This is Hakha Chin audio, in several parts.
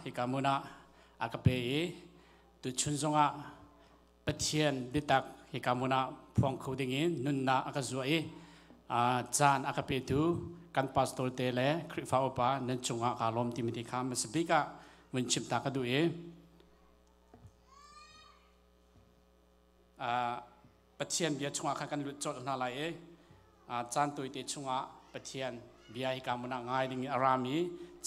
Hika hmun ah a ka pe i tuchun zongah Pathian biatak hika hmun ah phuang kho dingin nunnak a ka zuah i caan a ka petu kan pastor te le Khrihfa upa nan cungah kaa lawm timi ti kha hmasa bik ah vun chim ta ka duh i Pathian bia chungah khan kan lut colh hna lai i caan tawite chungah Pathian bia hika hmun ah ngai ding in a rami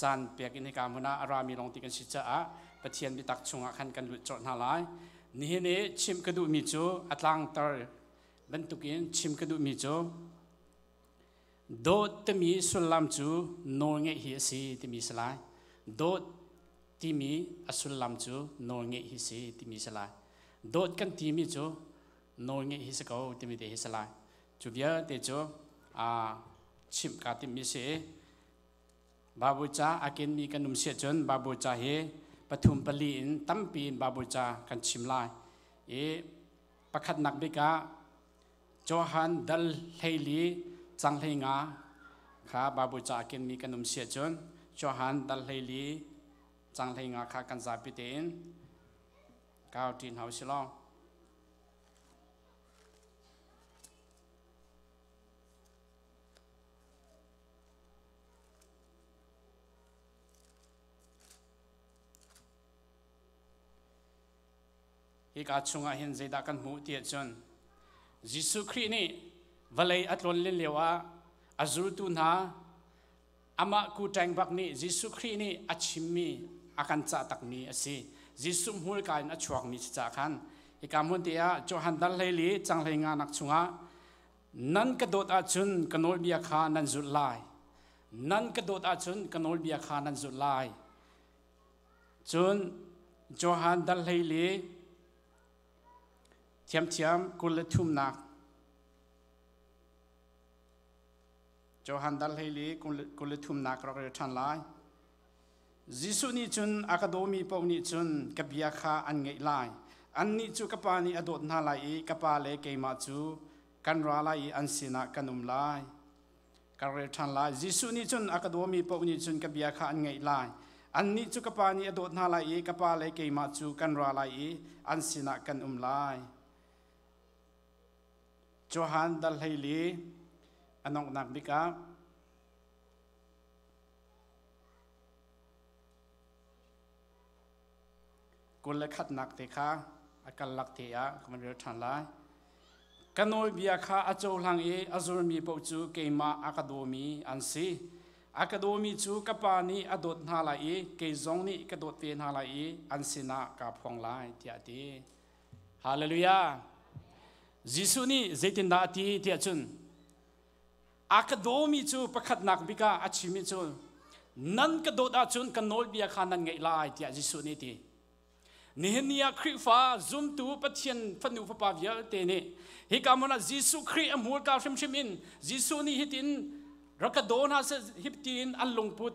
caan pek in hika hmun ah a rami lawng ti kan si caah Pathian biatak chungah khan kan lut colh hna lai. Nihin i chim ka duhmi cu a tlangter bantukin chim ka duhmi cu dawt timi sullam cu nawl ngeih hi a si timi si lai. Dawt timi a sullam cu nawl ngeih hi si timi si lai. Dawt kan timi cu nawl ngeih hi si ko timi te hi si lai. Cu vialte cu chimh kaa timhmi si i Bible ca a kenmi kan um siah cun Bible ca hi pathum pali in tampi in Bible ca kan chim lai. I pakhatnak bik ah Johan dal 14 cang 15 kha Bible ca a kenmi kan um siah cun Johan dal 14 cang 15 kha kan zapi tein kau ṭi hna usih law. Hika chungah hin zeidah kan hmuh ti ahcun Jesuh Khrih nih vawlei a tlawn len lio ah a zultu hna amah kuṭeng bak nih Jesuh Khrih nih a chimmi a kan cah takmi a si. Jesuh hmurka in a chuakmi si caah khan hika hmun te ah Johan dal 14 cang 15 nak chungah nan ka dawt ahcun ka nawlbia kha nan zulh lai. Nan ka dawt ahcun ka nawlbia kha nan zulh lai. Cun Johan dal 14 thiamthiam 23nak Johan dal 14 23nak rak rel ṭhan lai. Jesuh nih cun a ka dawmi paoh nih cun ka bia kha an ngaih lai. Annih cu ka Pa nih a dawt hna lai i ka Pa le keimah cu kan ra lai i an sinah kan um lai. Ka rel ṭhan lai. Jesuh nih cun a ka dawmi paoh nih cun ka bia kha an ngaih lai. Annih cu ka Pa nih a dawt hna lai i ka Pa le keimah cu kan ra lai i an sinah kan um lai. Johan dal 14 a donghnak bik ah 21nak te kha a kallak te ah ka van rel ṭhan lai. Ka nawlbia kha a cohlang i a zulmi paoh cu keimah a ka dawmi an si. A ka dawmi cu ka Pa nih a dawt hna lai i kei zong nih ka dawt ve hna lai i an sinah kaa phuang lai, tiah a ti. Hallelujah! Jesuh nih zeitindah a ti tiah cun a ka dawmi cu pakhatnak bik ah a chimmi cu nan ka dawt ahcun ka nawlbia kha nan ngaih lai tiah Jesuh nih a ti. Nihin ni ah Khrihfa zumtu Pathian fanu fapa vialte nih hika hmun ah Jesuh Khrih a hmurka hrimhrim in Jesuh nih hitin rak ka daw hna seh hitin an lungput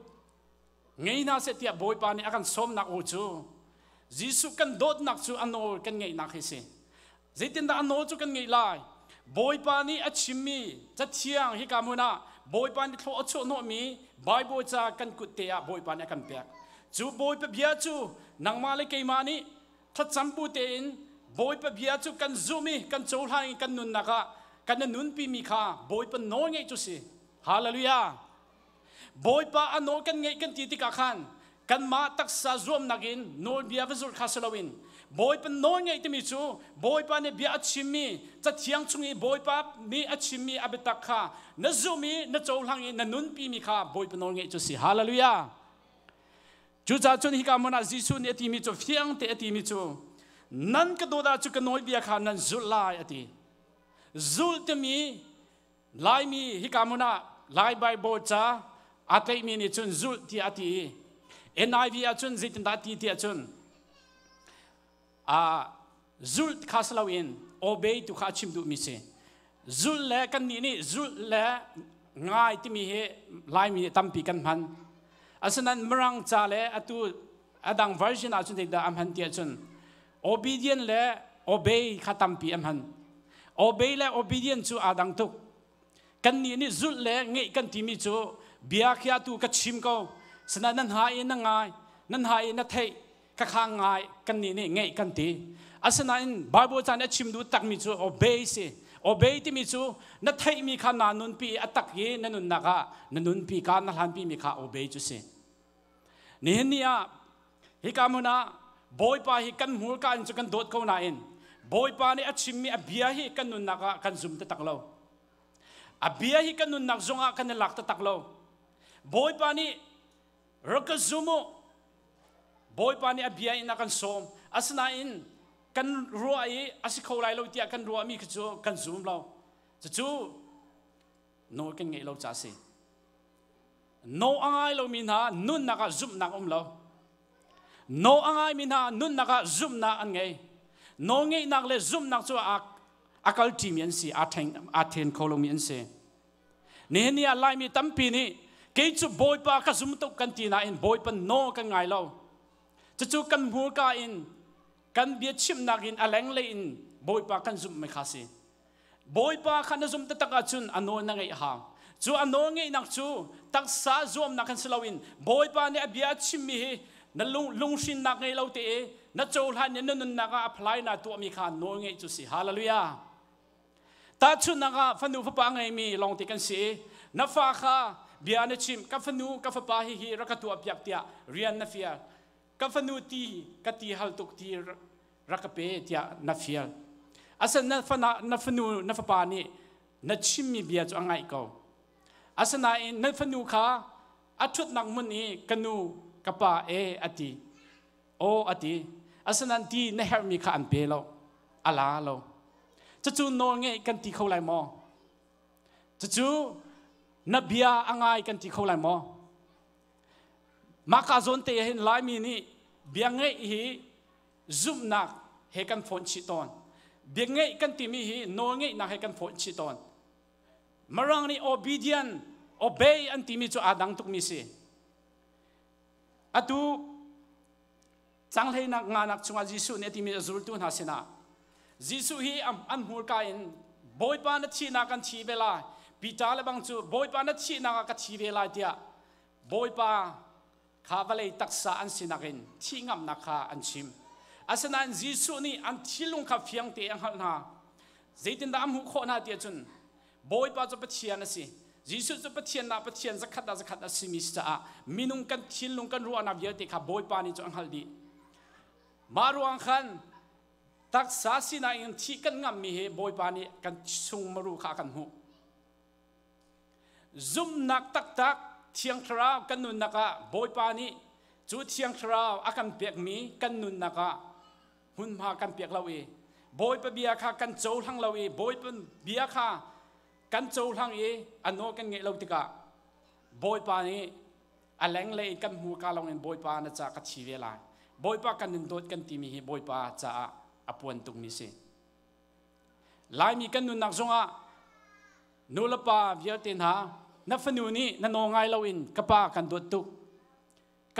ngei hna seh tiah Bawipa nih a kan sawmnak aw cu Jesuh kan dawtnak cu a nawl kan ngeihnak hi si. Zeitindah a nawl cu kan ngeih lai? Bawipa nih a chimmi cathiang hika hmun ah Bawipa nih thlawh a chuahhnawhmi Bible ca kan kut te ah Bawipa nih a kan pek. Cu Bawipa bia cu nangmah le keimah nih thlacam bu tein Bawipa bia cu kan zumh i kan cohlan i kan nunnak ah kan nunpimi kha Bawipa nawl ngeih cu si. Hallelujah! Bawipa a nawl kan ngeih kan ti tikah khan kanmah taksa zuamnak in nawlbia va zulh kha si loin Bawipa nawl ngeih timi cu Bawipa nih bia a chimmi cathiang chung i Bawipa nih a chimmi a biatak kha na zumh i na cohlang i na nunpimi kha Bawipa nawl ngeih cu si. Hallelujah! Cucaah cun hika hmun ah Jesuh nih a timi cu fiang te a timi cu nan ka dawt ah cu ka nawlbia kha nan zulh lai a ti. Zulh timi Laimi hika hmun ah Lai Bible ca aa tlaihmi nih cun zulh tiah a ti i NIV ah cun zeitindah a ti tiah cun zulh kha si loin obey tu kha a chim duhmi si. Zulh le kannih nih zulh le ngai timi hi Laimi nih tampi kan hman. Asinain Mirang ca le atu a dang version ah cun zeidah a hman tiah cun obedient le obey kha tampi a hman. Obey le obedient cu aa dang tuk. Kannih nih zulh le ngeih kan timi cu bia khi atu ka chim ko. Sinain nan ha in na ngai. Nan ha i na theih khakha ngai kan nih nih ngeih kan ti. Asinain Bible ca nih a chim duh takmi cu obey si. Obey timi cu na theihmi kha naa nunpi i a tak i na nunnak ah na nunpi ka na hlanpi mi kha obey cu si. Nihin ni ah hika hmun ah Bawipa hi kan hmurka in cu kan dawt ko nain Bawipa nih a chimmi a bia hi kan nunnak ah kan zum taktak lo. A bia hi kan nunnak zongah kan i lak taktak lo. Bawipa nih rak ka zum u. Bawipa nih a bia in a kan sawm. Asinain kan ruah i a si kho lai lo tiah kan ruahmi khi cu kan zum lo. Cucu nawl kan ngeih lo ca a si. Nawl a ngai lomi hna nunnak ah zumhnak um lo. Nawl a ngaimi hna nunnak ah zumhnak an ngei. Nawl ngeihnak le zumhnak cu a kal ṭimi an si, aa then kho lomi an si. Nihin ni ah Laimi tampi nih kei cu Bawipa ka zum tuk kan ti nain Bawipa nawl kan ngai lo. Cucu kan hmurka in kan bia chimnak in a lenglei in Bawipa kan zumh mi kha si. Bawipa kha na zum taktak ahcun a nawl na ngeih hau. Cu a nawl ngeihnak cu taksa zuamnak kan si loin Bawipa nih a bia a chimmi hi na lung lunghrinnak ngei lo te i na cohlan i na nunnak ah apply na tuahmi kha nawl ngeih cu si. Hallelujah. Tahchunhnak ah fanu fapa ngeimi lawngte kan si i na fa kha bia na chimh ka fanu ka fapa hi hi rak ka tuah piak tiah rian na fial ka fanu ti ka ti hal tuk ti rak ka pe tiah na fial asan na fana na fanu na fapa nih na chimmi bia cu a ngaih ko asinain na fanu kha a ṭhutnak hmun i ka nu ka pa e a ti Aw a ti. Asinain ti na herhmi kha an pe lo. A la lo. Cucu nawl ngeih kan ti kho lai maw? Cucu na bia a ngai kan ti kho lai maw? Mah ka zawn te hin Laimi nih bia ngeih hi zumhnak he kan fonh chih tawn. Bia ngeih kan timi hi nawl ngeihnak he kan fonh chih tawn. Mirang nih obedient, obey an timi cu aa dang tukmi si. Atu canghleinak nganak chungah Jesuh nih a timi a zultu hna sinah Jesuh hi an hmurka in Bawipa na thihnak kan thi ve lai Peter le bang cu Bawipa na thihnak ah ka thi ve lai tiah Bawipa kha vawlei taksa an sinak in thih ngamnak kha an chim. Asinain Jesuh nih an thinlung kha fiang te a hngalh hna. Zeitindah a hmuh khawh hna tiah cun Bawipa cu Pathian a si. Jesuh cu Pathian ah Pathian zakhat ah zakhat a simi si caah minung kan thinlung kan ruahnak vialte kha Bawipa nih cu a hngalh dih. Mah ruang khan taksa sinak in thih kan ngamhmi hi Bawipa nih kan chung maru kha a kan hmuh. Zumhnak taktak Thiang Thlarau kan nunnak ah Bawipa nih cu Thiang Thlarau a kan pekmi kan nunnak ah hmunhma kan pek lo i Bawipa bia kha kan cohlang lo i Bawipa bia kha kan cohlang i a nawl kan ngeih lo tikah Bawipa nih a lenglei in kan hmurka lawng in Bawipa na ca ka thi ve lai Bawipa kan in dawt kan timi hi Bawipa caah a puan tukmi si Laimi kan nunnak zongah nu le pa vialte hna na fanu nih na nawl ngai loin ka pa kan dawt tuk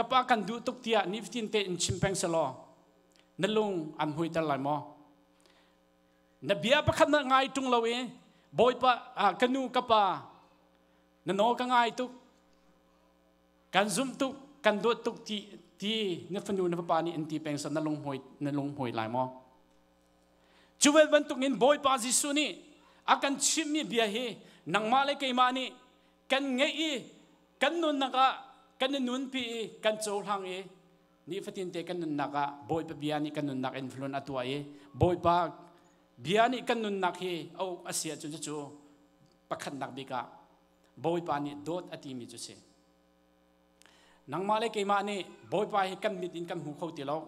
Ka pa kan duh tuk tiah nifatin te in chim peng selaw na lung an hmuiter lai maw? Na bia pakhat na ngai ṭung lo i Bawipa ka nu ka pa na nawl ka ngai tuk kan zumh tuk kan dawt tuk ti ti na fanu na fapa nih an ti peng seh na lung hmui na lung hmui lai maw? Cu ve bantukin Bawipa Jesuh nih a kan chimhmi bia hi nangmah le keimah nih kan ngeih i kan nunnak ah kan i nunpi i kan cohlang i nifatin te kan nunnak ah Bawipa bia nih kan nunnak influence a tuah i Bawipa bia nih kan nunnak hi a uk a si ahcun cucu pakhatnak bik ah Bawipa nih dawt a timi cu si. Nangmah le keimah nih Bawipa hi kan mit in kan hmu kho ti lo.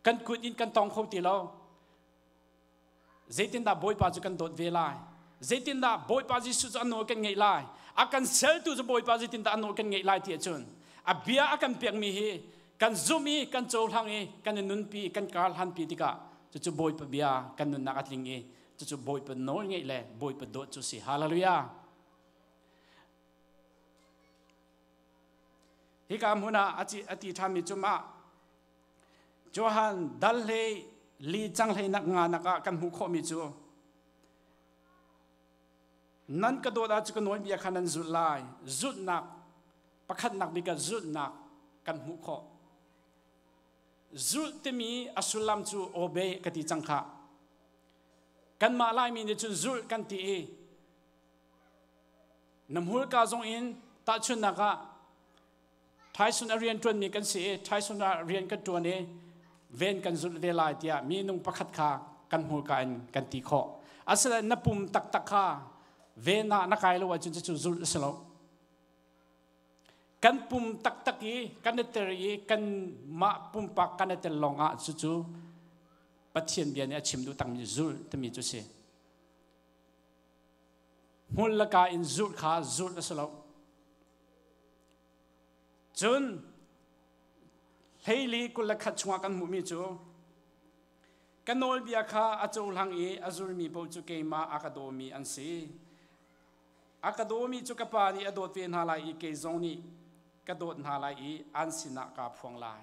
Kan kut in kan tong kho ti lo. Zeitindah Bawipa cu kan dawt ve lai? Zeitindah Bawipa Jesuh cu a nawl kan ngeih lai? A kan seltu cu Bawipa zeitindah a nawl kan ngeih lai ti ahcun a bia a kan pekmi hi kan zumh i kan cohlang i kan i nunpi kan karhlanpi tikah cucu Bawipa bia kan nunnak a tling i cucu Bawipa nawl ngeih le Bawipa dawt cu si. Hallelujah! Hika hmun ah a ti ṭhanmi cu mah Johan dal hlei li cang hlei nak nga nak ah kan hmuh khawhmi cu nan ka dawt ah cu ka nawlbia kha nan zulh lai zulhnak pakhatnak bik ah zulhnak kan hmuh khawh. Zulh timi a sullam cu obey ka ti cang khah. Kanmah Laimi nih cun zulh kan ti i na hmurka zong in tahchunhnak ah Tyson a rian ṭuanmi kan si i Tyson ah rian kan ṭuan i ven kan zulh ve lai tiah minung pakhat kha kan hmurka in kan ti khawh. Asinain na pum taktak kha ven ah na kai lo ahcun cucu zulh a si lo. Kan pum taktak i kan i tel i kanmah pumpak kan i tel lawngah cucu Pathian bia nih a chim duh takmi zulh timi cu si. Hmul le ka in zulh kha zulh a si lo. Cun hleili 21 chungah kan hmuhmi cu ka nawlbia kha a cohlang i a zulmi paoh cu keimah a ka dawmi an si. A ka dawmi cu ka pa nih a dawt ve hna lai i kei zong nih ka dawt hna lai i an sinah kaa phuang lai.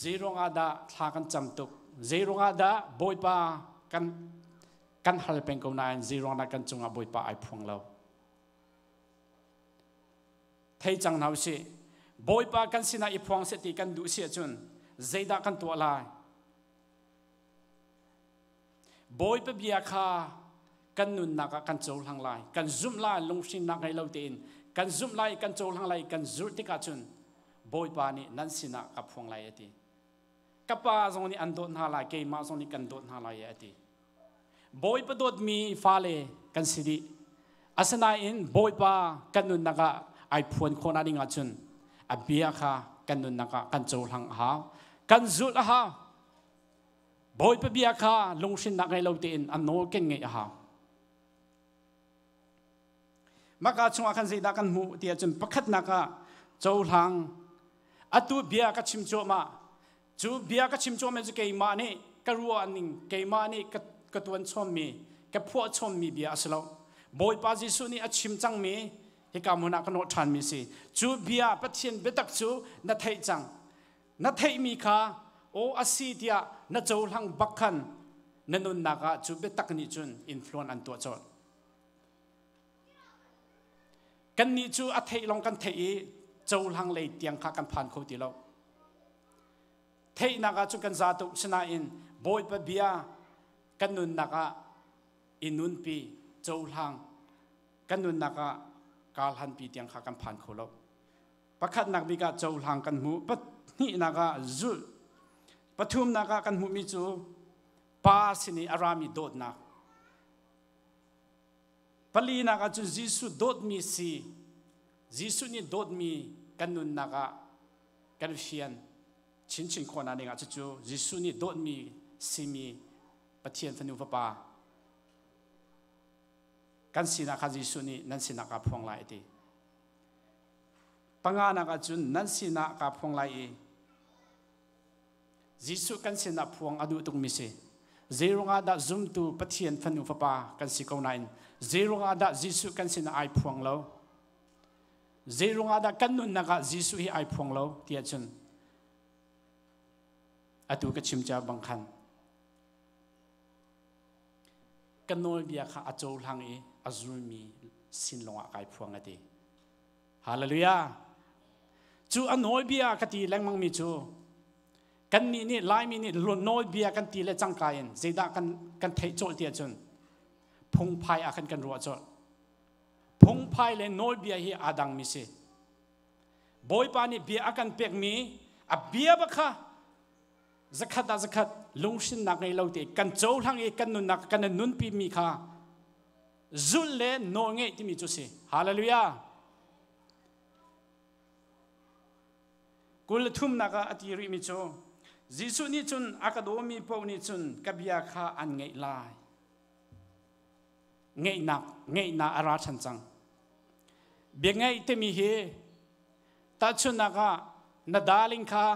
Zeiruang ah dah thla kan cam tuk? Zeiruang ah dah Bawipa kan kan hal peng ko nain zeiruang dah kan cungah Bawipa ai phuang lo? Thei cang hna usih. Bawipa kan sinah i phuang seh ti kan duh si ahcun zeidah kan tuah lai? Bawipa bia kha kan nunnak ah kan cohlang lai. Kan zumh lai lunghrinnak ngei lo tein kan zumh lai kan cohlang lai kan zulh tikah cun Bawipa nih nan sinah ka phuang lai a ti. Ka pa zong nih an dawt hna lai, keimah zong nih kan dawt hna lai a ti. Bawipa dawtmi fale kan si dih. Asinain Bawipa kan nunnak ah ai phuan khawh ding ahcun a bia kha kan nunnak ah kan cohlang a hau. Kan zulh a hau. Bawipa bia kha lunghrinnak ngei lo tein a nawl kan ngeih a hau. Maka chungah khan zeidah kan hmuh ti ahcun pakhatnak ah cohlang atu bia ka chim cuahmah cu bia ka chim cuahmah cu keimah nih ka ruah ning keimah nih ka, ka tuan chommi ka phuah chommi bia a si lo Bawipa Jesuh nih a chim cangmi hika hmun ah ka nawh ṭhanmi si cu bia Pathian biatak cu na theih cang na theihmi kha aw a si tiah na cohlang bak khan na nunnak ah cu biatak nih cun influence an tuah colh Kannih cu a theih lawng kan theih i cohlang lei tiang kha kan phan kho ti lo. Theihnak ah cun kan za tuk sinain Bawipa bia kan nunnak ah i nunpi cohlang kan nunnak ah karhlanpi tiang kha kan phan kho lo. Pakhatnak bik ah cohlang kan hmu, pahnihnak ah zulh, pathumnak ah kan hmuhmi cu pa sin i a rami dawtnak. Palinak ah cun Jesuh dawtmi si. Jesuh nih dawtmi kan nunnak ah kan fian chinchin khawhnak ding ah cucu Jesuh nih dawtmi simi Pathian fanu fapa kan sinak kha Jesuh nih nan sinah kaa phuang lai a ti. Panganak ah cun nan sinah kaa phuang lai i Jesuh kan sinah phuang a duh tukmi si. Zeiruangah dah zumtu Pathian fanu fapa kan si ko nain zeiruangah dah Jesuh kan sinah ai phuang lo? Zeiruangah dah kan nunnak ah Jesuh hi ai phuang lo ti ahcun atu ka chim cia bang khan ka nawlbia kha a cohlang i a zulmi sin lawngah kai phuang a ti. Hallelujah. Cu a nawlbia ka ti lengmangmi cu kannih nih Laimi nih nawlbia kan ti le cangka in zeidah kan kan theih cawlh ti ahcun phungphai ah khan kan ruah cawlh. Phungphai le nawlbia hi aa dangmi si. Bawipa nih bia a kan pekmi a bia bak kha zakhat ah zakhat lunghrinnak ngei lo te kan cohlang i kan nunnak kan nunpi mi kha zulh le nawl ngeih timi cu si hallelujah kul thumnak ah a ti rihmi cu Jesuh nih cun a ka dawmi paoh nih cun ka bia kha an ngeih lai ngeihnak ngeihnak a ra ṭhan cang bia ngeih timi hi tahchunhnak ah na darling kha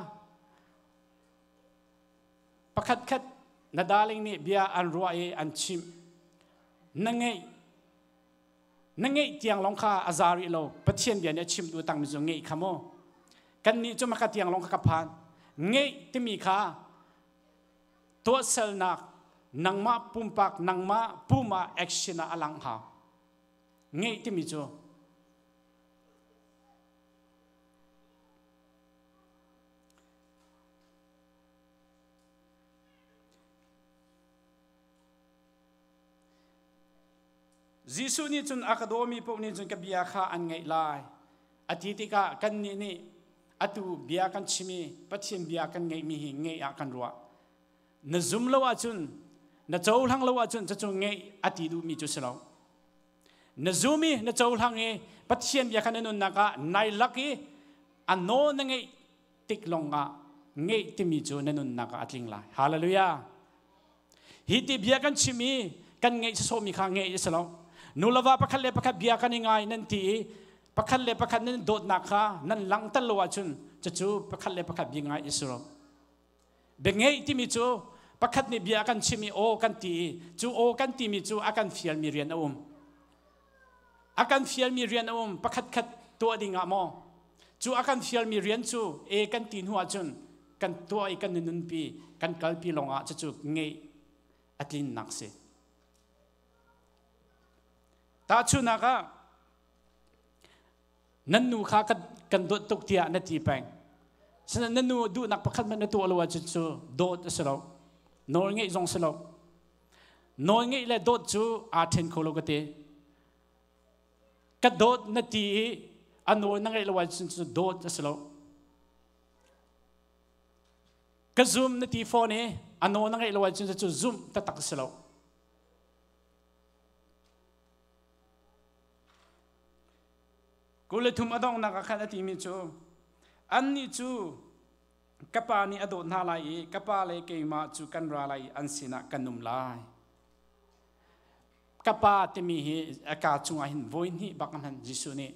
Pakhat khat na darling nih bia an ruah i an chimh. Na ngeih na ngeih tiang lawng kha a za rih lo. Pathian bia nih a chimh duh tangmi cu ngeih kha mu. Kannih cu maka tiang lawng kha ka phan. Ngeih timi kha tuahselnak nangmah pumpak nangmah pum ah action ah a lang hau. Ngeih timi cu Jesuh nih cun a ka dawmi paoh nih cun ka bia kha an ngaih lai. A ti tikah kannih nih atu bia kan chim i Pathian bia kan ngeihmi hi ngeih ah kan ruah. Na zum lo ahcun, na cohlang lo ahcun cucu ngeih a ti duhmi cu si lo. Na zum i na cohlang i Pathian bia kha na nunnak ah nai lak i a nawl na ngeih tik lawngah ngeih timi cu na nunnak ah a tling lai. Hallelujah. Hi ti bia kan chim i kan ngeih sawsawhmi kha ngeih a si lo. Nu le va pakhat le pakhat bia kan i ngai nan ti i pakhat le pakhat nan dawtnak kha nan langhter lo ahcun cucu pakhat le pakhat bia ngai a si lo. Bia ngeih timi cu pakhat nih bia a kan chim i aw kan ti i cu aw kan timi cu a kan fialmi rian a um. A kan fialmi rian a um pakhat khat tuah ding ah maw cu a kan fialmi rian cu e kan ti hnu ahcun kan tuah i kan nunpi kan kalpi lawngah cucu ngeih a tlinnak si. Tahchunhnak ah nan nu kha kan dawt tuk tiah na ti peng. Sinain na nu duhnak pakhat hmanh na tuah lo ahcun cu dawt a si lo. Nawl ngeih zong si lo. Nawl ngeih le dawt cu aa ṭhen kho lo ka ti. Ka dawt na ti i a nawl na ngeih lo ahcun cu dawt a si lo. Ka zum na ti fawn i a nawl na ngeih lo ahcun cu zumh taktak a si lo. 23 a donghnak ah khan a timi cu annih cu ka pa nih a dawt hna lai i ka pa le keimah cu kan ra lai i an sinah kan um lai. Ka pa timi hi a kaa chungah hin voi hnih bak hman Jesuh nih.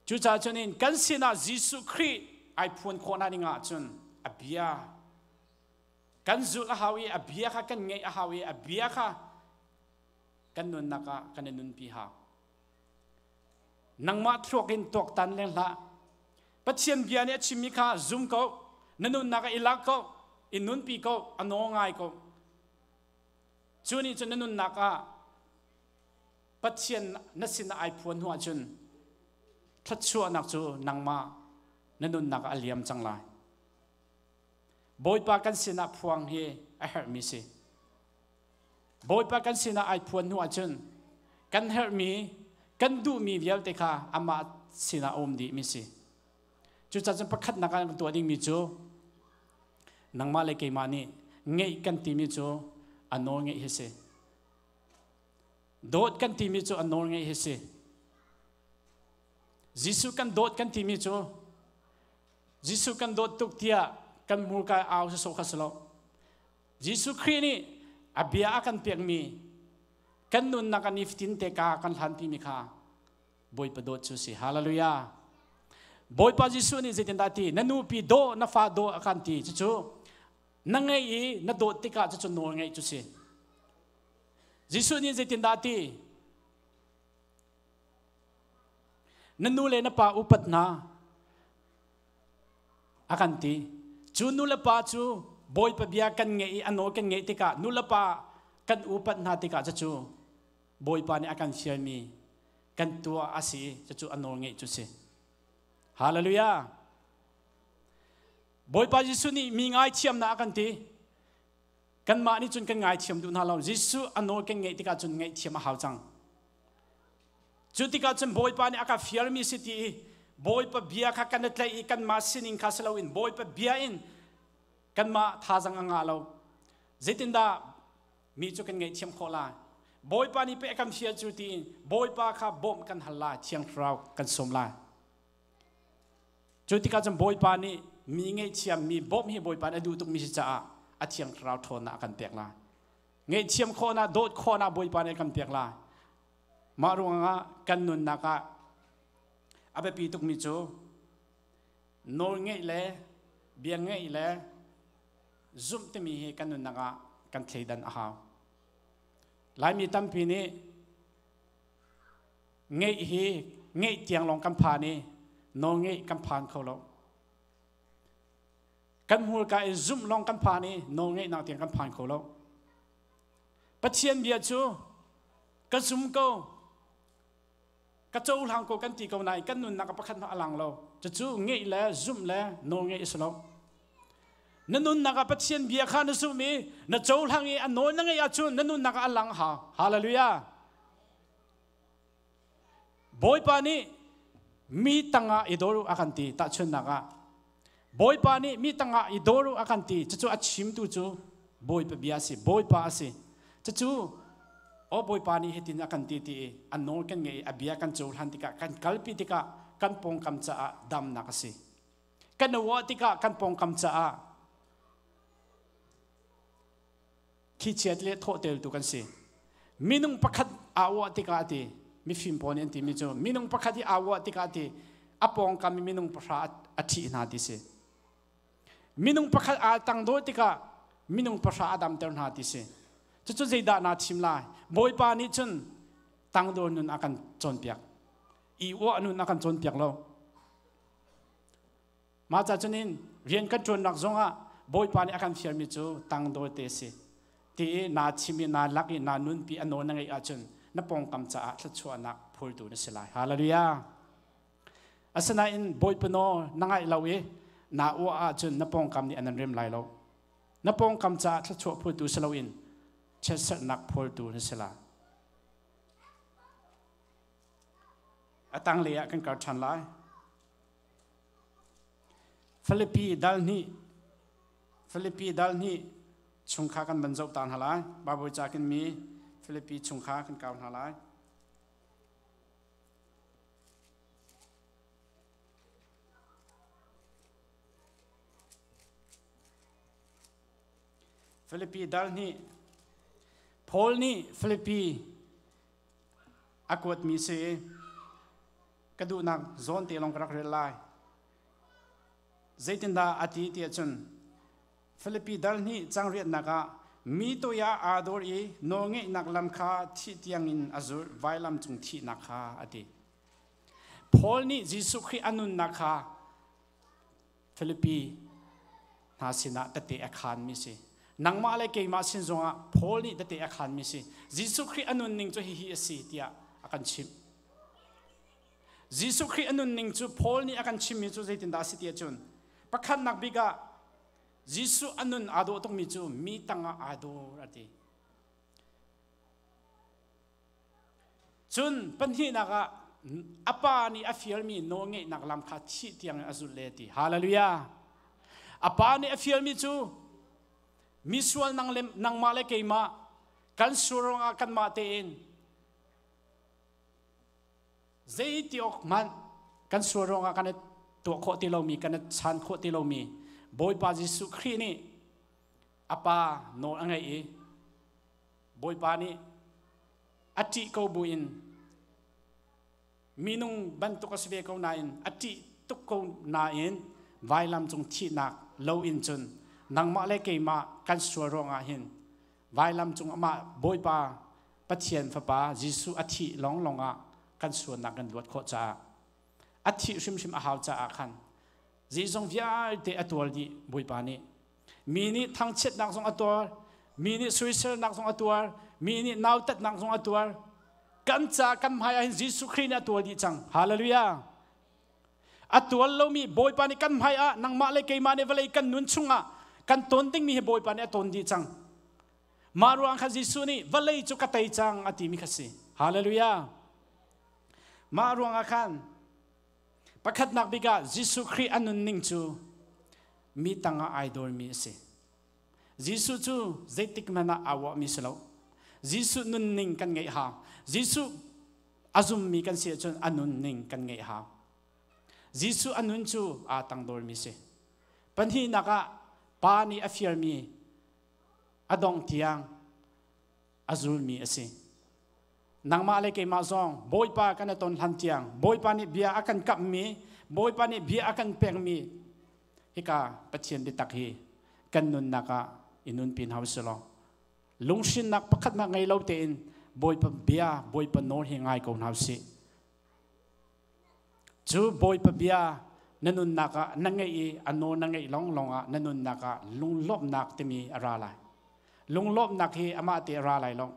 Cucaah cun in kan sinah Jesuh Khrih ai phuan khawh hna ding ahcun a bia kan zulh a hau i a bia kha kan ngeih a hau i a bia kha kan nunnak ah kan i nunpi hau. Nangmah thluak in tuaktan leng hlah. Pathian bia nih a chimmi kha zum ko, na nunnak ah i lak ko, i nunpi ko, a nawl ngai ko. Cu nih cun na nunnak ah Pathian na sinah ai phuan hnu ahcun thluachuahnak cu nangmah na nunnak ah a liam cang lai. Bawipa kan sinah phuang hi a herhmi si. Bawipa kan sinah ai phuan hnu ahcun kan herhmi, kan duhmi vialte kha amah sinah a um dihmi si. Cucaah cun pakhatnak ah kan tuah dingmi cu nangmah le keimah nih ngeih kan timi cu a nawl ngeih hi si. Dawt kan timi cu a nawl ngeih hi si. Jesuh kan dawt kan timi cu Jesuh kan dawt tuk tiah kan hmurka au sawsawh kha si lo. Jesuh Khrih nih a bia a kan pekmi kan nunnak ah nifatin te ka kan hlanpimi kha Bawipa dawt cu si. Hallelujah. Bawipa Jesuh nih zeitindah ti na nupi daw na fa daw a kan ti cucu na ngeih i na dawt tikah cucu nawl ngeih cu si. Jesuh nih zeitindah ti na nu le na pa upat hna a kan ti. Cu nu le pa cu Bawipa bia kan ngeih i a nawl kan ngeih tikah nu le pa kan upat hna tikah cucu Bawipa nih a kan fialmi kan tuah a si cucu a nawl ngeih cu si. Hallelujah. Bawipa Jesuh nih mi ngaithiamnak a kan ti. Kanmah nih cun kan ngaithiam duh hna lo. Jesuh a nawl kan ngeih tikah cun ngaihthiam a hau cang. Cu tikah cun Bawipa nih a ka fialmi si ti i Bawipa bia kha kan i tlaih i kanmah sining kha si loin Bawipa bia in kanmah thazang a ngah lo. Zeitindah mi cu kan ngaihthiam khawh lai? Bawipa nih pei a kan fial cu tiin Bawipa kha bawmh kan hal lai, Thiang Thlarau kan sawm lai. Cu tikah cun Bawipa nih mi ngaihthiam mi bawmh hi Bawipa nih a duh tukmi si caah a Thiang Thlarau ṭhawnnak a kan pek lai. Ngaihthiam khawhnak, dawt khawhnak Bawipa nih a kan pek lai. Mah ruangah kan nunnak ah a biapi tukmi cu nawl ngeih le bia ngeih le zumh timi hi kan nunnak ah kan thleidan a hau. Laimi tampi nih ngeih hi ngeih tiang lawng kan phan i nawl ngeih kan phan kho lo. Kan hmurka in zumh lawng kan phan i nawl ngeihnak tiang kan phan kho lo. Pathian bia cu ka zum ko, ka cohlang ko kan ti ko nain kan nunnak ah pakhat hmanh a lang lo. Cucu ngeih le zumh le nawl ngeih a si lo. Na nunnak ah Pathian bia kha na zumh i na cohlang i a nawl na ngeih ahcun na nunnak ah a lang hau. Hallelujah. Bawipa nih mi tangah i dor u a kan ti tahchunhnak ah. Bawipa nih mi tangah i dor u a kan ti. Cucu a chimtu cu Bawipa bia a si. Bawipa a si. Cucu aw Bawipa nih hitin a kan ti ti i a nawl kan ngeih i a bia kan cohlan tikah kan kalpi tikah kan pawngkam caah damnak a si. Kan uah tikah kan pawngkam caah thichiat le thawhteltu kan si. Minung pakhat aa uah tikah a ti, mifim pawl nih an timi cu minung pakhat i aa uah tikah a ti, a pawngkam i minung pahra a ṭhih hna ti si. Minung pakhat aa tangdor tikah minung pahra a damter hna ti si. Cucu zeidah naa thim lai? Bawipa nih cun tangdor nun a kan cawnpiak. I uah nun a kan cawnpiak lo. Mah ca cun in rian kan ṭuannak zongah Bawipa nih a kan fialmi cu tangdor te si. Ti i naa chim i naa lak i naa nunpi a nawl na ngeih ahcun na pawngkam caah thluachuahnak phultu na si lai. Hallelujah. Asinain Bawipa nawl na ngaih lo i naa uah ahcun na pawngkam nih an an rem lai lo. Na pawngkam caah thluachuah phultu si loin chiatserhnak phultu na si lai. A tanglei ah kan kar ṭhan lai. Filipi dal hnih Filipi dal hnih chung kha kan van zoh ta hna lai. Baibal ca kin mi Filipi chung kha kan kau hna lai. Filipi dal hnih Paul nih Filipi a kuatmi si ka duhnak zawn te lawng ka rak rel lai. Zeitindah a ti ti ahcun Filipi dal hnih cangriatnak ah mi toi ah aa dawr i nawlngeihnak lam kha thih tiangin a zulh vailam cung thihnak kha a ti. Paul nih Jesuh Khrih a nunnak kha Filipi hna sinah tete a khaanmi si. Nangmah le keimah sin zongah Paul nih tete a khaanmi si. Jesuh Khrih a nunning cu hihi a si tiah a kan chimh. Jesuh Khrih a nunning cu Paul nih a kan chimmi cu zeitindah a si ti ahcun pakhatnak bik ah Jesuh a nun aa dawh tukmi cu mi tangah aa dawr a ti. Cun pahnihnak ah a pa nih a fialmi nawlngeihnak lam kha thih tiang in a zulh le ti. Hallelujah. A pa nih a fialmi cu misual nang le nangmah le keimah kan sur ruangah kanmah tein Zeiti awk hmanh kan sual ruangah kan i tuah khawh ti lomi, kan i chan khawh ti lomi Bawipa Jesuh Khrih nih a Pa nawl a ngeih i Bawipa nih a ṭih ko buin minung bantuk a si ve ko nain a ṭih tuk ko nain vailam cung thihnak lo in cun nangmah le keimah kan sual ruangah hin vailam cung amah Bawipa Pathian Fapa Jesuh a thih lawnglawng ah kan sualnak kan luat khawh caah a thih hrimhrim a hau caah khan zeizong vialte a tuar dih Bawipa nih. Mi nih thangchiatnak zong a tuar, mi nih soiselnak zong a tuar, mi nih nautatnak zong a tuar. Kan ca kan hmai ah hin Jesuh Khrih nih a tuar dih cang. Hallelujah. A tual lomi Bawipa nih kan hmai ah nangmah le keimah nih vawlei kan nun chungah kan ton dingmi hi Bawipa nih a ton dih cang. Mah ruang kha Jesuh nih vawlei cu ka tei cang a timi kha si. Hallelujah. Mah ruangah khan pakhatnak bik ah Jesuh Khrih a nunning cu mi tangah ai dawrmi a si. Jesuh cu zeitik hmanh ah aa uahmi si lo. Jesuh nunning kan ngeih hau. Jesuh a zummi kan si ahcun a nunning kan ngeih hau. Jesuh a nun cu aa tangdawrmi si. Pahnihnak ah pa nih a fialmi a dongh tiang a zulmi a si. Nangmah le keimah zong Bawipa kan i ton hlan tiang Bawipa nih bia a kan kamhmi, Bawipa nih bia a kan pekmi hika Pathian biatak hi kan nunnak ah i nunpi hna usih law lunghrinnak pakhat hmanh ngei lo tein Bawipa bia, Bawipa nawl hi ngai ko hna usih. Cu Bawipa bia na nunnak ah na ngeih i a nawl na ngeih lawnglawng ah na nunnak ah lunglawmhnak timi a ra lai. Lunglawmhnak hi amah te a ra lai lo.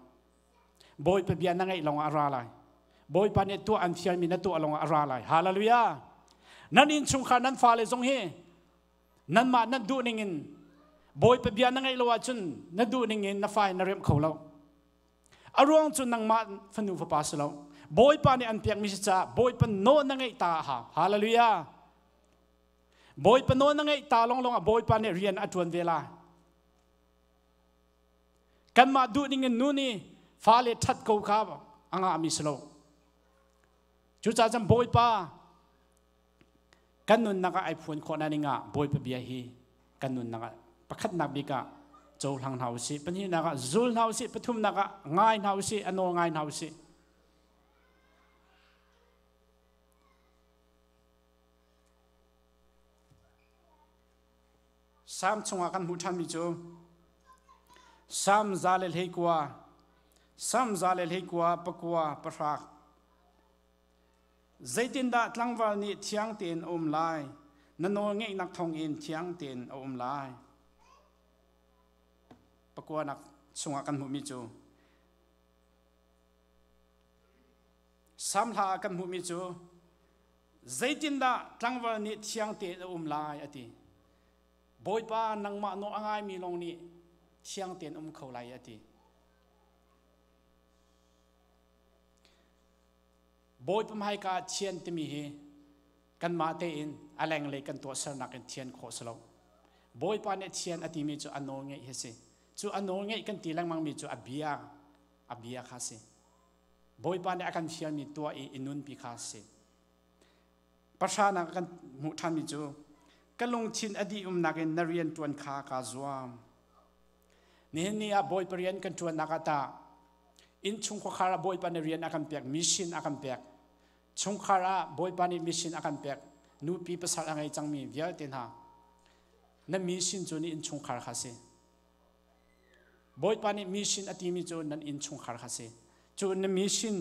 Bawipa bia na ngeih lawngah a ra lai. Bawipa nih tuah an fialmi na tuah lawngah a ra lai. Hallelujah! Nan innchungkhar nan fale zong hi nanmah nan duh ning in Bawipa bia na ngaih lo ahcun na duh ning in na fa in na remh kho lo. A ruang cu nangmah fanu fapa si lo. Bawipa nih an pekmi si caah Bawipa nawl na ngeih ta a hau. Hallelujah. Bawipa nawl na ngeih ta lawnglawng ah Bawipa nih rian a ṭuan ve lai. Kanmah duh ning in nu nih fale ṭhat ko kha a ngahmi si lo. Cucaah cun Bawipa kan nunnak ah ai phuan khawh na ning ah Bawipa bia hi kan nunnak ah pakhatnak bik ah cohlang hna usih, pahnihnak ah zul hna usih, pathumnak ah ngai hna usih, a nawl ngai hna usih. Salm chungah kan hmuh ṭhanmi cu Salm 121, Salm 121 pakua pahra. Zeitindah tlangval nih thiang tein a um lai? Na nawl ngeihnak thawngin thiang tein a um lai. Pakuanak chungah kan hmuhmi cu Salm hla ah kan hmuhmi cu zeitindah tlangval nih thiang tein a um lai a ti. Bawipa nangmah nawl a ngaimi lawng nih thiang tein um kho lai a ti. Bawipa hmaika ah thian timi hi kanmah tein a lenglei kan tuahsernak in thian khawh si lo. Bawipa nih thian a timi cu a nawl ngeih hi si. Cu a nawl ngeih kan ti lengmangmi cu a bia a bia kha si. Bawipa nih a kan fialmi tuah i i nunpi kha si. Pahranak kan hmuh ṭhanmi cu ka lungthin a dih umnak in na rian ṭuan kha kaa zuam. Nihin ni ah Bawipa rian kan ṭuannak ah tah innchung khuakhar ah Bawipa nih rian a kan pek, mission a kan pek. Chungkhar ah Bawipa nih mission a kan pek. Nupi pasal a ngei cangmi vialte hna na mission cu ni innchungkhar kha si. Bawipa nih mission a timi cu nan innchungkhar kha si. Cu na mission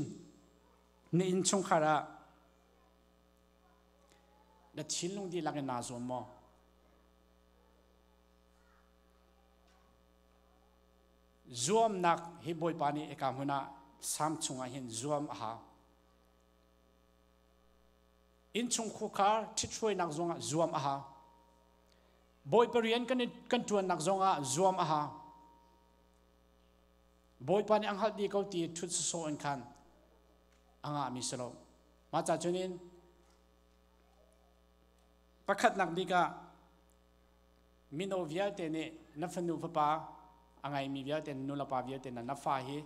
na innchungkhar ah na thinlung dihlak in naa zuam maw? Zuamnak hi Bawipa nih eka hmun ah Salm chungah hin zuam a hau. Innchung khukhar ṭhithruainak zongah zuam a hau. Bawipa rian kan kan ṭuannak zongah zuam a hau. Bawipa nih a hngalh dih ko ti ṭhut sawsawh in khan a ngahmi si lo. Mah ca cunin pakhatnak bik ah mino vialte nih na fanu fapa a ngeimi vialte nulepa vialte na na fa hi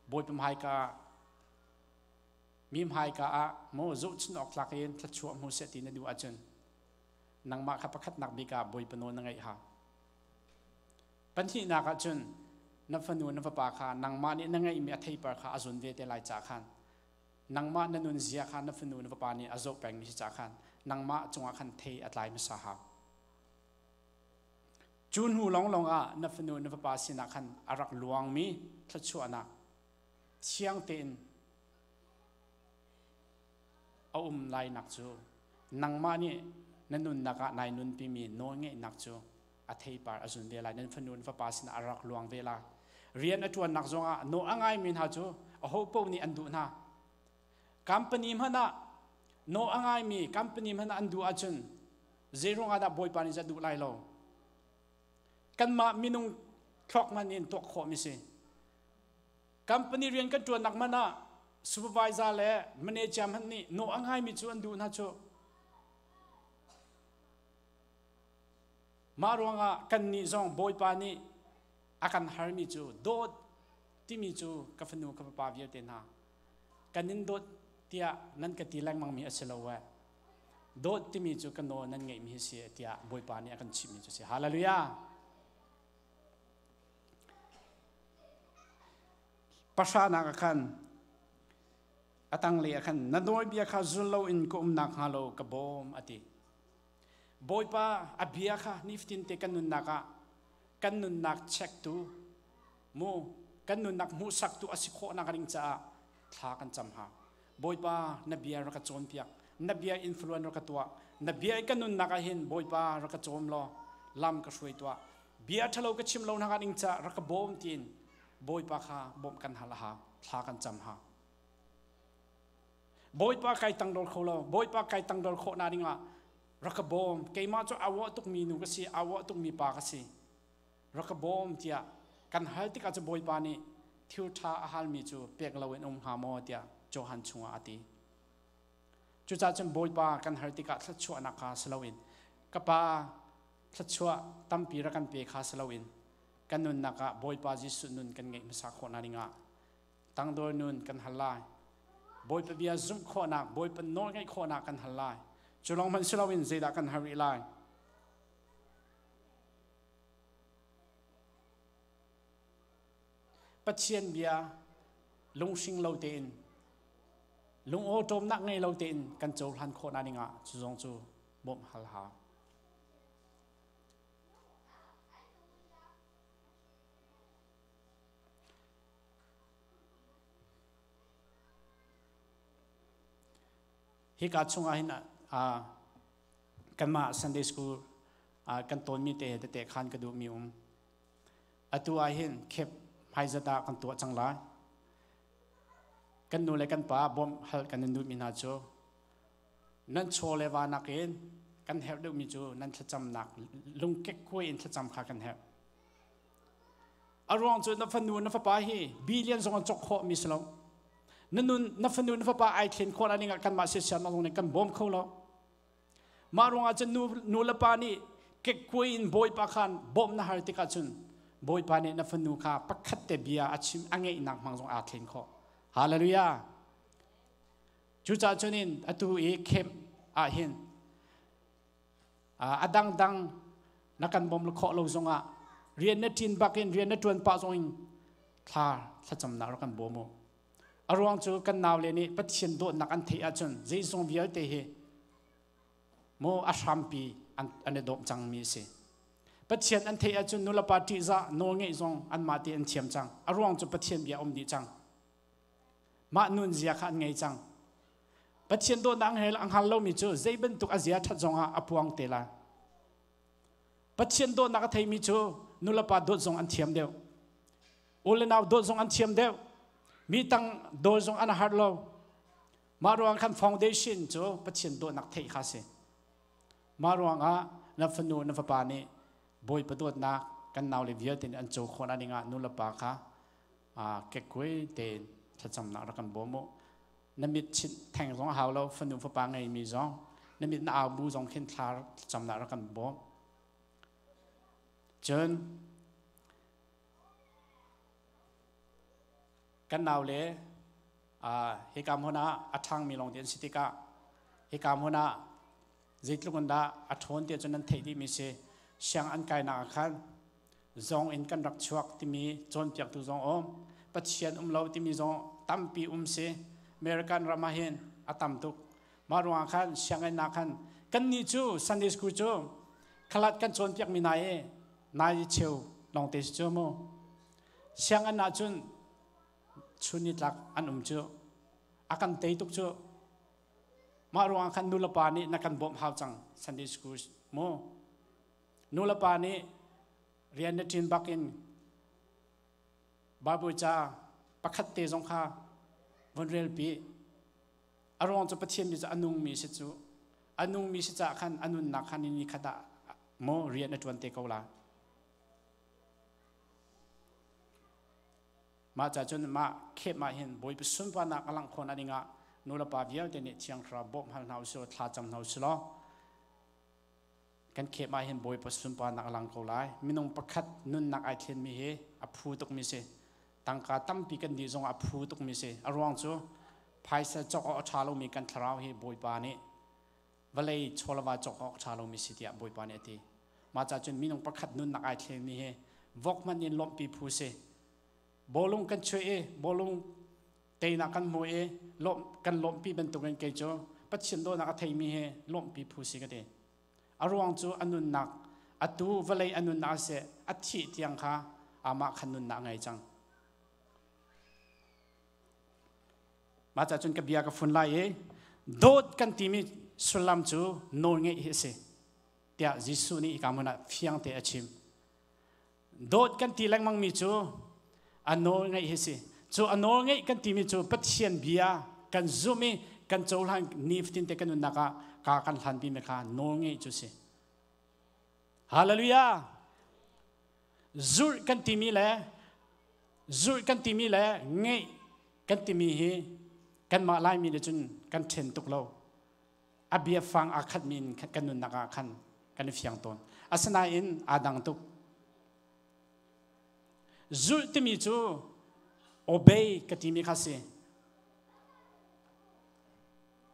Bawipa hmaika mi hmaika ah maw zohchun awk tlak in thluachuah hmu seh ti na duh ahcun nangmah kha pakhatnak bik ah Bawipa nawl na ngeih hau. Pahnihnak ahcun na fanu na fapa kha nangmah nih na ngeihmi a theipar kha a zun ve te lai ca khan nangmah na nun zia kha na fanu na fapa nih a zoh pengmi si ca khan nangmah cungah khan thei a tlai hmasa hau. Cu hnu lawnglawng ah na fanu na fapa sinah khan a rak luangmi thluachuahnak thiang tein a um lainak cu nangmah nih na nunnak ah nai nunpimi nawlngeihnak cu a theipar a zun ve lai nan fanu nan fapa sinah a rak luang ve lai rian a ṭuannak zongah nawl a ngaimi hna cu aho paoh nih an duh hna company hmanh ah nawl a ngaimi company hmanh ah an duh ahcun zeiruang ah dah bawipa nih duh lai lo kanmah minung thluak hmanh in tuak khawh mi si company rian kan ṭuannak hmanh ah supervisor le manager hmanh nih nawl a ngaimi cu an duh hna cu Mah ruangah kannih zong Bawipa nih a kan harmi cu dawt timi cu ka fanu ka fapa vialte hna kan in dawt tiah nan ka ti lengmangmi a si lo eh. Dawt timi cu ka nawl nan ngeihmi hi si tiah Bawipa nih a kan chimhmi cu si. Hallelujah! Pahranak ah khan a tanglei ah khan na nawlbia kha zul loin ka um nakhnga lo ka bawm a ti. Bawipa a bia kha nifatin te kan nunnak ah kan nunnak checktu mu kan nunnak hmuhsaktu a si khawhnak ding caah thla kan cam ha. Bawipa na bia rak ka cawnpiak na bia influence rak ka tuah na bia i kan nunnak ah hin Bawipa rak ka cawm law lam ka hruai tuah bia ṭhalo ka chim lo nak ding caah rak ka bawm tiin Bawipa kha bawmh kan hal a hau thla kan cam ha. Bawipa kai tangdor kho lo Bawipa kai tangdor khawh na dingah rak ka bawm keimah cu aa uah tukmi nu ka si aa uah tukmi pa ka si. Rak ka bawm tiah kan hal tikah cu Bawipa nih thil ṭha a halmi cu pek loin um hnga maw tiah Johan chungah a ti. Cucaah cun Bawipa kan hal tikah thluachuahnak kha si loin ka pa thluachuah tampi rak kan pe kha si loin kan nunnak ah Bawipa Jesuh nun kan ngeih hmasa khawhnak dingah tangdor nun kan hal lai. Bawipa bia zumh khawhnak, Bawipa nawl ngeih khawhnak kan hal lai. Cu lawng hmanh si loin zeidah kan hal rih lai? Pathian bia lunghring lo tein lungawṭawmnak ngei lo tein kan cohlan khawhnak dingah cu zong cu bawmh hal hau. Hika chungah hin kanmah Sunday School kan tawnmi te tete khan ka duhmi um. Atu ah hin khep hmaizat ah kan tuah cang lai. Kan nu le kan pa bawmh hal kan in duhmi hna cu nan chaw le va nakin kan herh deuhmi cu nan thlacamnak lungkek kuai in thlacam kha kan herh. A ruang cu na fanu na fapa hi billion zong an cawk khawh mi si lo. Na nun na fanu na fapa ai thlen khawh ning ah kanmah siasian zong nih kan bawm kho lo. Mah ruangah cun nu, nu le pa nih kekkuai in Bawipa khan bawmh na har tikah cun Bawipa nih na fanu kha pakhat te bia a chim a ngeihnak hmang zong aa thlen khawh. Hallelujah. Cucaah cun in atu i camp ah hin a dangdang na kan bawm khawh lo zongah rian na ṭin bak in rian na ṭuan pah zong in thla thlacamnak rak kan bawm u. A ruang cu kan naule nih Pathian dawtnak an theih ahcun zeizong vialte hi maw a hrampi an i dawm cangmi a si. Pathian an theih ahcun nulepa ṭihzah nawlngeih zong anmah te an thiam cang. A ruang cu Pathian bia um dih cang. Mah nun zia kha an ngei cang. Pathian dawtnak an a hngal lomi cu zei bantuk a zia ṭhat zongah a puang te lai. Pathian dawtnak a theimi cu nulepa dawt zong an thiam deuh. U le nau dawt zong an thiam deuh. Mi tang dawl zong an har lo. Mah ruang khan foundation cu Pathian dawtnak theih kha si. Mah ruangah na fanu na fapa nih Bawipa dawtnak kan nau le vialte nih an co khawh nak dingah nu le pa kha kekkuai tein thlacamnak rak kan bawm u. Na mit chinh theng zong a hau lo fanu fapa ngeimi zong na mit na au bu zong khin thla thlacamnak rak kan bawm. Cun Kan naule hika hmun ah a ṭhangmi lawng te an si tikah hika hmun ah zeitluk in dah a ṭhawn ti cun nan theih dihmi si. Siang an kainak ah khan zong in kan rak chuak timi cawnpiaktu zong um, Pathian um lo timi zong tampi um si. American ram ah hin a tam tuk. Mah ruangah khan sianginn ah khan kannih cu Sunday school cu khalat kan cawnpiakmi nai i nai cheu lawngte si cu mu. Sianginn ah cun chun nitlak an um cu a kan tei tuk cu. Mah ruangah khan nulepa nih na kan bawmh hau cang Sunday school mu. Nulepa nih rian na ṭin bak in Bible ca pakhat te zong kha von rel pi. A ruang cu Pathian mi cu a nungmi si cu. A nungmi si caah khan a nunnak khan ni khat ah maw rian a ṭuan te ko la. Mah ca cun mah khep ah hin Bawipa sunparnak a langh khawhnak dingah nulepa vialte nih Thiang Thlarau bawmh hal hna usih thla cam hna usih law kan khep ah hin Bawipa sunparnak a lang ko lai. Minung pakhat nunnak ai thlenmi hi a phu tukmi si. Tangka tampi kan dih zongah a phu tukmi si. A ruang cu phaisa cawk awk a ṭha lomi kan thlarau hi Bawipa nih vawlei chawlava cawk awk ṭha lomi si tiah Bawipa nih a ti. Mah ca cun minung pakhat nunnak ai thlengmi hi vok hmanh in lawmhpi phu si. Bawlung kan chuih i bawlung teinak kan hmu i lawmh kan lawmhpi bantukin kei cu Pathian dawtnak a theimi hi lawmhpi phu si ka ti. A ruang cu a nunnak atu vawlei a nunnak a si a thih tiang kha amah khan nunnak a ngei cang. Mah ca cun ka bia ka fun lai i dawt kan timi sullam cu nawlngeih hi a si tiah Jesuh nih hika hmun ah fiang te a chim. Dawt kan ti lengmangmi cu a nawl ngeih hi si. Cu a nawl ngeih kan timi cu Pathian bia kan zumh i kan cohlan nifatin te kan nunnak ah ka kan hlanpi mi kha nawl ngeih cu si. Hallelujah! Zulh kan timi le zulh kan timi le ngeih kan timi hi kanmah Laimi nih cun kan ṭhen tuk lo. A biafang aa khatmi in kan nunnak ah khan kan i fiang tawn. Asinain aa dang tuk. Zulh timi cu obey ka timi kha si.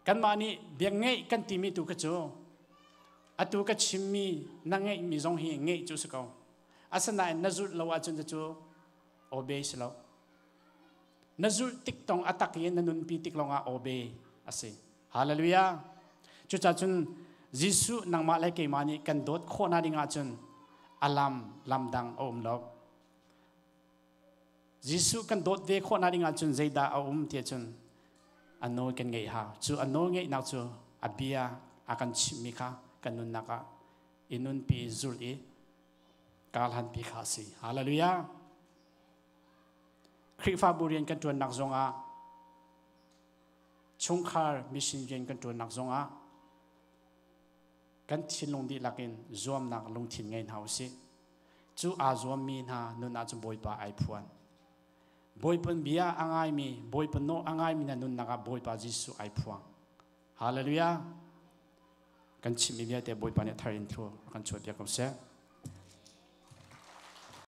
Kanmah nih bia ngeih kan timi tu kha cu atu ka chimmi na ngeihmi zong hi ngeih cu si ko. Asinain na zulh lo ahcun cu obey si lo. Na zulh tik tong a tak i na nunpi tik lawngah obey a si. Hallelujah. Cucaah cun Jesuh nangmah le keimah nih kan dawt khawhnak ding ahcun a lam lam dang a um lo. Jesuh kan dawt ve khawhnak ding ahcun zeidah a um ti ahcun a nawl kan ngeih hau. Cu a nawl ngeihnak cu a bia a kan chimhmi kha kan nunnak ah i nunpi zulh i karhlanpi kha a si. Hallelujah. Khrihfabu rian kan ṭuannak zongah chungkhar mission rian kan ṭuannak zongah kan thinlung dihlak in zuamnak lungthin ngei hna usih. Cu aa zuammi hna nun ahcun Bawipa ai phuan. Bawipa bia a ngaimi, Bawipa nawl a ngaimi hna nunnak ah Bawipa Jesuh ai phuang. Hallelujah. Kan chimmi vialte Bawipa nih thar in thlu a kan chuahpiak ko seh.